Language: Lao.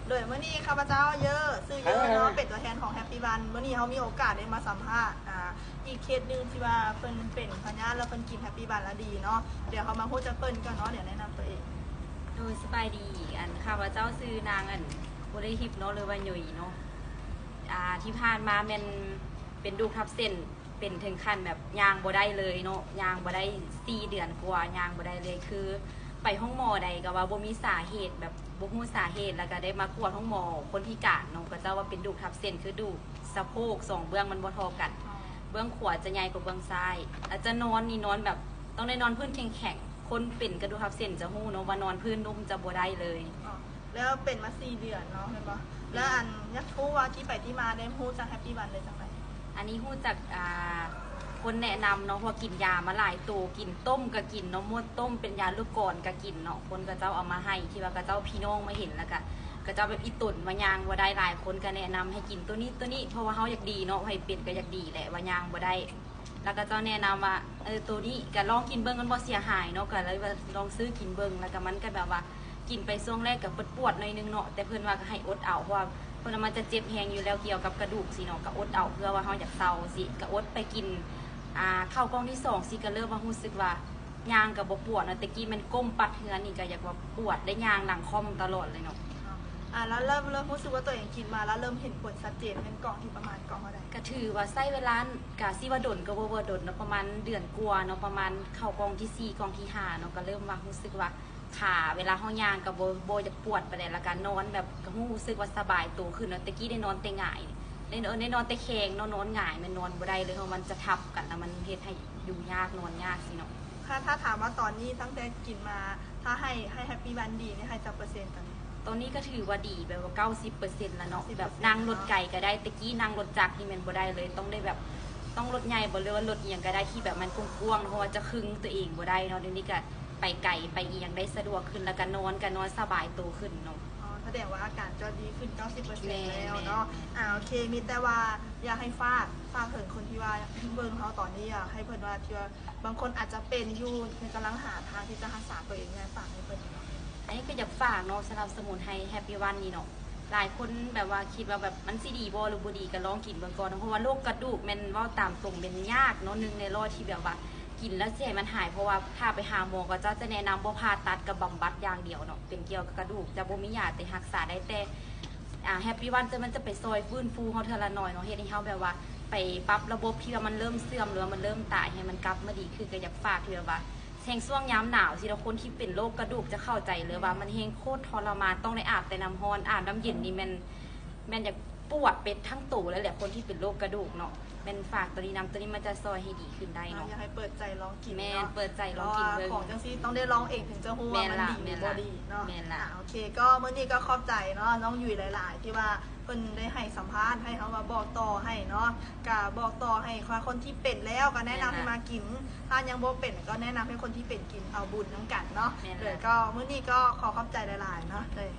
ໂດຍ ມື້ນີ້ຂ້າພະເຈົ້າເຢີ ຊື່ເຢີເນາະ ເປັນຕົວແທນຂອງ Happy One ມື້ນີ້ເຮົາມີໂອກາດໄດ້ມາສຳພາດ ອ່າ ອີກເຄສໜຶ່ງທີ່ວ່າເພິ່ນເປັນພະຍາດ ແລ້ວເພິ່ນກິນ Happy One ແລ້ວດີເນາະ. ດຽວເຮົາມາຮູ້ຈັກເພິ່ນກ່ອນເນາະ ດຽວແນະນຳຕົວເອງ. ໂດຍ ສະບາຍດີ ອັນ ຂ້າພະເຈົ້າຊື່ນາງ ອັນ ໂອເລທິບເນາະ ຫຼືວ່າຫຍຸຍເນາະ. ອ່າ ທີ່ຜ່ານມາແມ່ນເປັນດູກທັບເສັ້ນ ເປັນເຖິງຂັ້ນແບບຍ່າງບໍ່ໄດ້ເລີຍເນາະ ຍ່າງບໍ່ໄດ້ສີ່ເດືອນກວ່າ ຍ່າງບໍ່ໄດ້ເລີຍ ຄືໄປໂຮງໝໍໃດກໍວ່າບໍ່ມີສາເຫດ ແບບບໍ່ຮູ້ສາເຫດ ແລ້ວກໍໄດ້ມາກວດໂຮງໝໍຄົນພິການເນາະ ເຂົາເຈົ້າວ່າເປັນດູກທັບເສັ້ນ ຄືດູກສະໂພກສອງເບື້ອງມັນບໍ່ທໍ່ກັນ ເບື້ອງຂວາຈະໃຫຍ່ກວ່າເບື້ອງຊ້າຍ ແລ້ວຈະນອນນີ້ນອນແບບຕ້ອງໄດ້ນອນພື້ນແຂງໆ ຄົນເປັນກະດູກທັບເສັ້ນຈະຮູ້ເນາະວ່ານອນພື້ນນຸ້ມຈະບໍ່ໄດ້ເລີຍ. ແລ້ວເປັນມາສີ່ເດືອນເນາະ ແມ່ນບໍ່? ແລ້ວອັນ ຢາກຮູ້ວ່າທີ່ໄປທີ່ມາໄດ້ຮູ້ຈັກ Happy One ໄດ້ຈັ່ງໃດ? ອັນນີ້ຮູ້ຈັກ ອ່າ ຄົນແນະນຳເນາະ ເພາະວ່າກິນຢາມາຫຼາຍໂຕ ກິນຕົ້ມກໍກິນເນາະ ໝົດຕົ້ມ ເປັນຢາລູກກອນກໍກິນເນາະ ຄົນເຂົາເຈົ້າເອົາມາໃຫ້ ທີ່ວ່າເຂົາເຈົ້າພີ່ນ້ອງມາເຫັນ ແລ້ວກໍເຂົາເຈົ້າແບບອີ່ຕົນວ່າຍ່າງບໍ່ໄດ້ ຫຼາຍຄົນກໍແນະນຳໃຫ້ກິນໂຕນີ້ໂຕນີ້ ເພາະວ່າເຮົາຢາກດີເນາະ ໃຜເປັນກໍຢາກດີແຫຼະ ວ່າຍ່າງບໍ່ໄດ້ ແລ້ວເຂົາເຈົ້າແນະນຳວ່າ ເອີ ໂຕນີ້ກໍລອງກິນເບິ່ງ ມັນບໍ່ເສຍຫາຍເນາະ ກໍເລີຍວ່າລອງຊື້ກິນເບິ່ງ ແລ້ວກໍມັນກໍແບບວ່າ ກິນໄປຊ່ວງແລກກໍປວດໆໜ້ອຍໜຶ່ງເນາະ ແຕ່ເພິ່ນວ່າກໍໃຫ້ອົດເອົາ ເພາະວ່າເພິ່ນວ່າມັນຈະເຈັບແຮງຢູ່ແລ້ວ ກ່ຽວກັບກະດູກຊີ້ເນາະ ກໍອົດເອົາ ເພື່ອວ່າເຮົາຢາກເຊົາຊີ້ ກໍອົດໄປກິນ ອ່າ ເຂົ້າກ່ອງທີສອງຊີ້ ກໍເລີ່ມວ່າຮູ້ສຶກວ່າຍ່າງກໍບໍ່ປວດເນາະ ແຕ່ກີ້ແມ່ນກົ້ມປັດເຮືອນນີ້ ກໍຢາກວ່າປວດ ໄດ້ຍ່າງຫຼັງຄ່ອມຕະຫຼອດເລີຍເນາະ. ອ່າ ແລ້ວເລີ່ມ ເລີ່ມຮູ້ສຶກວ່າຕົວເອງກິນມາ ແລ້ວເລີ່ມເຫັນຜົນຊັດເຈນ ແມ່ນກ່ອງທີ່ປະມານກ່ອງເທົ່າໃດ? ກໍຖືວ່າໃຊ້ເວລາ ກະຊິວ່າດົນກໍບໍ່ ບໍ່ດົນເນາະ ປະມານເດືອນກວ່າເນາະ ປະມານເຂົ້າກ່ອງທີສີ່ ກ່ອງທີຫ້າເນາະ ກໍເລີ່ມວ່າຮູ້ສຶກວ່າຂາ ເວລາເຮົາຍ່າງກໍບໍ່ ບໍ່ຢາກປວດປານໃດ ແລ້ວກໍນອນແບບ ກໍຮູ້ສຶກວ່າສະບາຍໂຕຂຶ້ນເນາະ ແຕ່ກີ້ໄດ້ນອນແຕ່ຫງາຍ ໄດ້ ເອີ ໄດ້ນອນແຕ່ແຂງເນາະ ນອນຫງາຍແມ່ນນອນບໍ່ໄດ້ເລີຍ ເພາະມັນຈະທັບກັນ ແລ້ວມັນເຮັດໃຫ້ຢູ່ຍາກ ນອນຍາກຊີ້ເນາະ. ຖ້າ ຖ້າຖາມວ່າຕອນນີ້ຕັ້ງແຕ່ກິນມາ ຖ້າໃຫ້ ໃຫ້ Happy One ດີນີ້ ໃຫ້ຈັກເປີເຊັນຕອນນີ້? ຕອນນີ້ກໍຖືວ່າດີ ແບບວ່າເກົ້າສິບເປີເຊັນແລ້ວເນາະ ແບບນັ່ງລົດໄກກໍໄດ້ ແຕ່ກີ້ນັ່ງລົດຈັກນີ້ແມ່ນບໍ່ໄດ້ເລີຍ ຕ້ອງໄດ້ແບບ ຕ້ອງລົດໃຫຍ່ບໍ່ ຫຼືວ່າລົດອີ່ຫຍັງກໍໄດ້ທີ່ແບບມັນກວ້າງໆ ເພາະວ່າຈະຄຶງຕົວເອງບໍ່ໄດ້ເນາະ ດຽວນີ້ກໍໄປໄກໄປອີ່ຫຍັງໄດ້ສະດວກຂຶ້ນ ແລ້ວກໍນອນກໍນອນສະບາຍໂຕຂຶ້ນເນາະ. ອໍ ສະແດງວ່າອາການເຈົ້າດີຂຶ້ນເກົ້າສິບເປີເຊັນແລ້ວເນາະ. ອ່າ ໂອເຄ ມີແຕ່ວ່າຢາກໃຫ້ຝາກ ຝາກເຖິງຄົນທີ່ວ່າເບິ່ງເຮົາຕອນນີ້ ຢາກໃຫ້ເພິ່ນວ່າ ທີ່ວ່າບາງຄົນອາດຈະເປັນຢູ່ ກຳລັງຫາທາງທີ່ຈະຮັກສາຕົວເອງ ຢາກຝາກໃຫ້ເພິ່ນເນາະ. ອັນນີ້ກໍຢາກຝາກເນາະ ສະໜັບສະໜູນໃຫ້ Happy One ນີ້ເນາະ ຫຼາຍຄົນແບບວ່າຄິດວ່າແບບມັນຊິດີບໍ່ ຫຼືບໍ່ດີ ກໍລອງກິນເບິ່ງກ່ອນເນາະ ເພາະວ່າໂລກກະດູກແມ່ນເວົ້າຕາມຕົງແມ່ນຍາກເນາະ ໜຶ່ງໃນຮ້ອຍທີ່ແບບວ່າກິນແລ້ວຊິໃຫ້ມັນຫາຍ ເພາະວ່າຖ້າໄປຫາໝໍ ເຂົາເຈົ້າຈະແນະນຳບໍ່ຜ່າຕັດ ກໍບຳບັດຢ່າງດຽວເນາະ ເປັນກ່ຽວກັບກະດູກ ຈະບໍ່ມີຢາ ແຕ່ຮັກສາໄດ້ແຕ່ ອ່າ Happy One ຈະ ມັນຈະໄປຊ່ອຍຟື້ນຟູເຮົາເທື່ອລະໜ້ອຍເນາະ ເຮັດໃຫ້ເຮົາແບບວ່າໄປປັບລະບົບທີ່ວ່າມັນເລີ່ມເສື່ອມ ຫຼືວ່າມັນເລີ່ມຕາຍ ໃຫ້ມັນກັບມາດີຄືນ ກໍຢາກຝາກທີ່ແບບວ່າ ແຮງຊ່ວງຍາມໜາວຊີ້ເນາະ ຄົນທີ່ເປັນໂລກກະດູກຈະເຂົ້າໃຈເລີຍວ່າມັນແຮງໂຄດທໍລະມານ ຕ້ອງໄດ້ອາບແຕ່ນ້ຳຮ້ອນ ອາບນ້ຳເຢັນນີ້ແມ່ນ ແມ່ນຢາກປວດເປັດທັງໂຕເລີຍແຫຼະ ຄົນທີ່ເປັນໂລກກະດູກເນາະ. ແມ່ນຝາກໂຕນີ້ນຳ ໂຕນີ້ມັນຈະຊ່ອຍໃຫ້ດີຂຶ້ນໄດ້ເນາະ. ຢາກໃຫ້ເປີດໃຈລອງກິນເນາະ ແມ່ນ ເປີດໃຈລອງກິນເບິ່ງ ເພາະວ່າຂອງຈັ່ງຊີ້ຕ້ອງໄດ້ລອງເອງເຖິງຈະຮູ້ວ່າມັນດີ ແມ່ນລະ ຫຼືບໍ່ດີເນາະ. ແມ່ນລະ ອ່າ ໂອເຄ ກໍມື້ນີ້ກໍຂອບໃຈເນາະ ນ້ອງຫຍຸຍຫຼາຍໆ ທີ່ວ່າ ເພິ່ນໄດ້ໃຫ້ສຳພາດໃຫ້ເຮົາມາບອກຕໍ່ໃຫ້ເນາະ ກະບອກຕໍ່ໃຫ້ຄົນທີ່ເປັນແລ້ວກໍແນະນຳໃຫ້ມາກິນ ຖ້າຍັງບໍ່ເປັນກໍແນະນຳໃຫ້ຄົນທີ່ເປັນກິນ ເອົາບຸນນຳກັນເນາະ. ໂດຍ ກໍມື້ນີ້ກໍຂໍຂອບໃຈຫຼາຍໆເນາະ ໂດຍ.